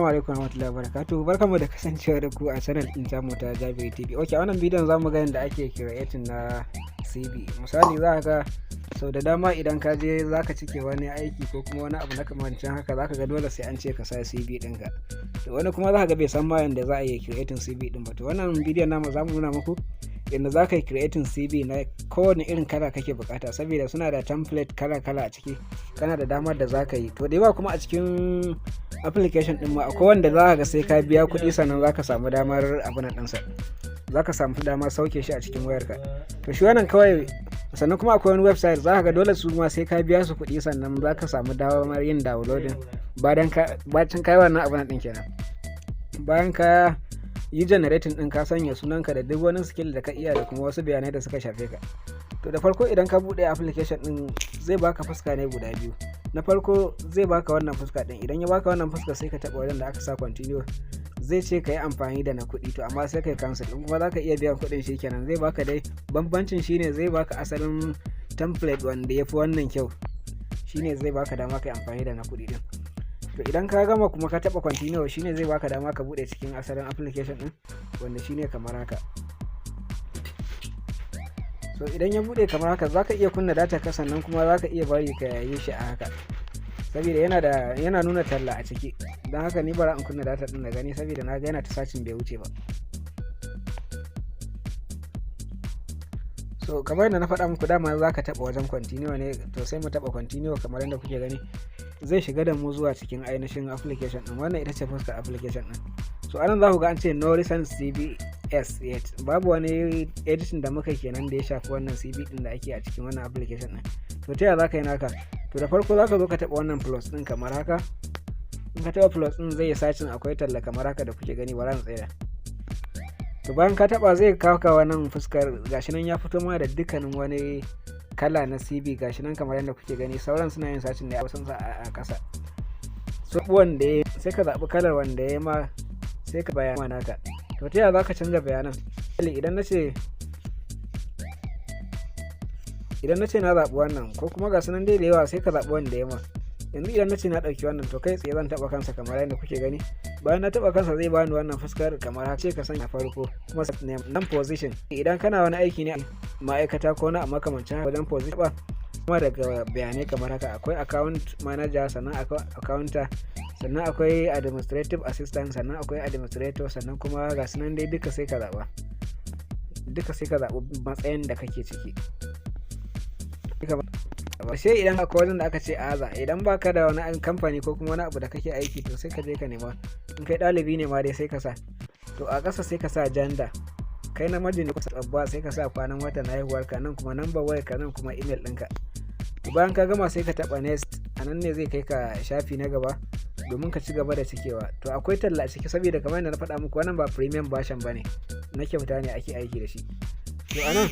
Assalamu alaikum warahmatullahi wabarakatuh. Barkanmu da kasancewa da ku a channel ɗin tamu ta Jabiri TV. Ok, a wannan bidiyon zamu ga yadda ake creating na CV. Misali, za ka ga sau da dama idan ka je za ka cike wani aiki ko kuma wani abu na kamancin haka, za ka ga dole sai an ce ka sa CV ɗinka. To, wani kuma za ka ga bai san ma yadda za a yi creating CV ɗin ba. To, wannan bidiyon namu za mu nuna muku yadda za ka yi creating CV na kowane irin kala kake bukata, saboda suna da template kala-kala a ciki, kana da damar da za ka yi. To, da yawa kuma a cikin application din ma akwai wanda za ka ga sai ka biya kuɗi sannan za ka samu damar abin ɗinsa, za ka samu damar sauke shi a cikin wayarka. To, shi wannan kawai. Sannan kuma akwai wani website, za ka ga dole su ma sai ka biya su kuɗi sannan za ka samu damar yin downloading. Bayan bacin kai wannan abin ɗin kenan, bayan ka yi generating din, ka sanya sunanka da duk wani skill da ka iya da kuma wasu bayanai da suka shafe ka. To, da farko idan ka bude application din, zai baka fuska ne guda biyu. Na farko zai baka wannan fuska din. Idan ya baka wannan fuska, sai ka taba wajen da aka sa "continue". Zai ce ka yi amfani da na kuɗi, to amma sai kai cancel in kuma zaka iya biyan kuɗin. Shikenan, zai baka dai. Bambancin shine zai baka asalin template wanda ya fi wannan kyau, shine zai baka dama ka yi amfani da na kuɗi din. To, idan ka gama kuma ka taba "continue", shine zai baka dama ka bude cikin asalin application din, wanda shine kamar haka. So idan ya bude kamar haka, zaka iya kunna data ka, sannan kuma zaka iya bari ka yi shi a haka, saboda yana nuna talla a ciki. Don haka ni bara in kunna data din na gani, saboda na ga yana ta searching bai wuce ba. So kamar yadda na faɗa muku, dama za ka taɓa wajen "continue" ne. To, sai mu taɓa "continue". Kamar yadda kuke gani, zai shiga da mu zuwa cikin ainihin application din. Wannan ita ce fuskar application din. So anan za ku ga an ce "no recent CVs yet", babu wani editing da muka kenan da ya shafi wannan CV din da ake a cikin wannan application din. To, ta yaya za ka yi naka? To, da farko za ka zo ka taɓa wannan plus din kamar haka. In ka taɓa plus din, zai yi searching. Akwai talla kamar haka da kuke gani, bara in tsaya. To, bayan ka taba, zai kawo ka wannan fuskar. Gashi nan ya fito ma da dukkanin wani kala na CV. Gashi nan kamar yadda kuke gani, sauran suna yin searching ne a wasan a ƙasa. So wanda ya sai ka zaɓi kalar wanda ya ma, sai ka bayana naka. To, ta yaya za ka canza bayanan? Idan na ce na zaɓi wannan, ko kuma ga sunan dai da yawa, sai ka zaɓi wanda ya ma. Yanzu idan na ce na ɗauki wannan, to kai tsaye zan taɓa kansa kamar yadda kuke gani. Bayan na taɓa kansa, zai bani wannan fuskar kamar haka. Ce ka sanya farko kuma nan position, idan kana wani aiki ne, ma'aikata ko na makamancin wajen position ba. Kuma daga bayanai kamar haka, akwai account manager, sannan akwai accountant, sannan akwai administrative assistant, sannan akwai administrator, sannan kuma ga sunan dai duka. Sai ka zaɓa duka, sai ka zaɓi matsayin da kake ciki. Sai idan akwai wajen da aka ce "other", idan baka da wani kamfani ko kuma wani abu da kake aiki, to sai ka je ka nema. In kai ɗalibi ne ma dai, sai ka sa. To, a ƙasa sai ka sa gender, kai namiji ne ko babba, sai ka sa kwanan watan haihuwarka, nan kuma number wayar ka, nan kuma email ɗinka. To, bayan ka gama, sai ka taɓa "next". A nan ne zai kai ka shafi na gaba domin ka ci gaba da cikewa. To, akwai talla a ciki, saboda kamar yadda na faɗa muku, wannan ba premium version bane, na kyauta ne ake aiki da shi. To, anan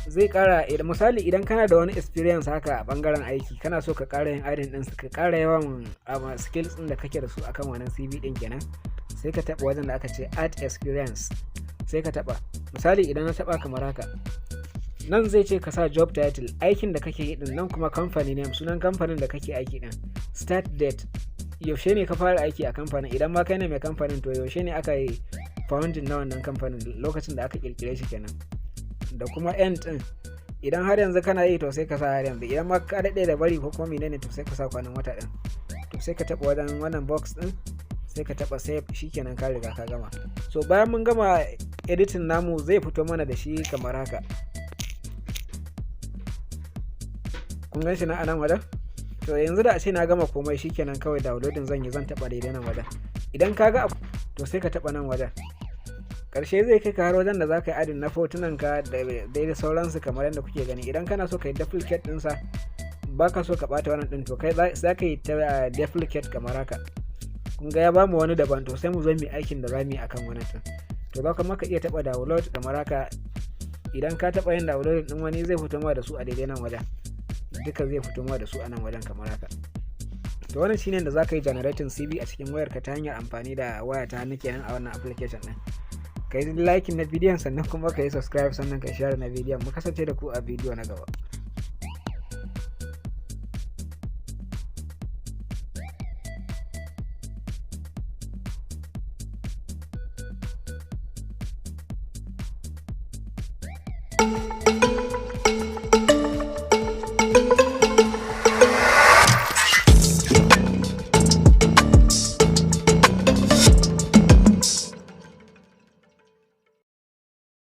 zai kara. Misali, idan kana da wani experience haka a bangaren aiki, kana so ka kara yin adding din, ka kara yawan skills din da kake da su akan wannan CV din kenan, sai ka taba wajen da aka ce "add experience", sai ka taba. Misali, idan na taba kamar haka, nan zai ce ka sa job title, aikin da kake yi din, nan kuma company name, sunan kamfanin da kake aiki din, start date, yaushe ne ka fara aiki a kamfanin. Idan ma kai ne mai kamfanin, to yaushe ne aka yi founding na wannan kamfanin, lokacin da aka kirkire shi kenan, da kuma end din. Idan har yanzu kana yi, to sai ka sa har yanzu. Idan ma ka daɗe da bari ko kuma menene, to sai ka sa kwanan wata din. To, sai ka taɓa wajen wannan box din, sai ka taɓa "save". Shikenan, ka riga ka gama. So bayan mun gama editing namu, zai fito mana da shi kamar haka. Kun gan shi na anan wajen. To, yanzu da a ce na gama komai, shikenan, kawai downloading zan yi. Zan taɓa daidai nan wajen. Idan ka ga, to sai ka taɓa nan wajen. Karshe zai kai ka har wajen da za ka yi adding na fotunan ka da daidai sauransu kamar yadda kuke gani. Idan kana so ka yi duplicate ɗinsa, ba ka so ka ɓata wannan ɗin, to kai za ka yi ta duplicate kamar haka. Kun ga ya bamu wani daban. To, sai mu zo mu yi aikin da za mu yi akan wannan ɗin. To, za kuma ka iya taɓa "download" kamar haka. Idan ka taɓa yin download ɗin wani, zai fito ma da su a daidai nan wajen duka, zai fito ma da su a nan wajen kamar haka. To, wannan shine da zaka yi generating CV a cikin wayarka ta hanyar amfani da waya ta hannu kenan a wannan application din. Ka yi like na bidiyon, sannan kuma ka yi subscribe, sannan ka share na bidiyon. Mu kasance da ku a bidiyo na gaba. Gode.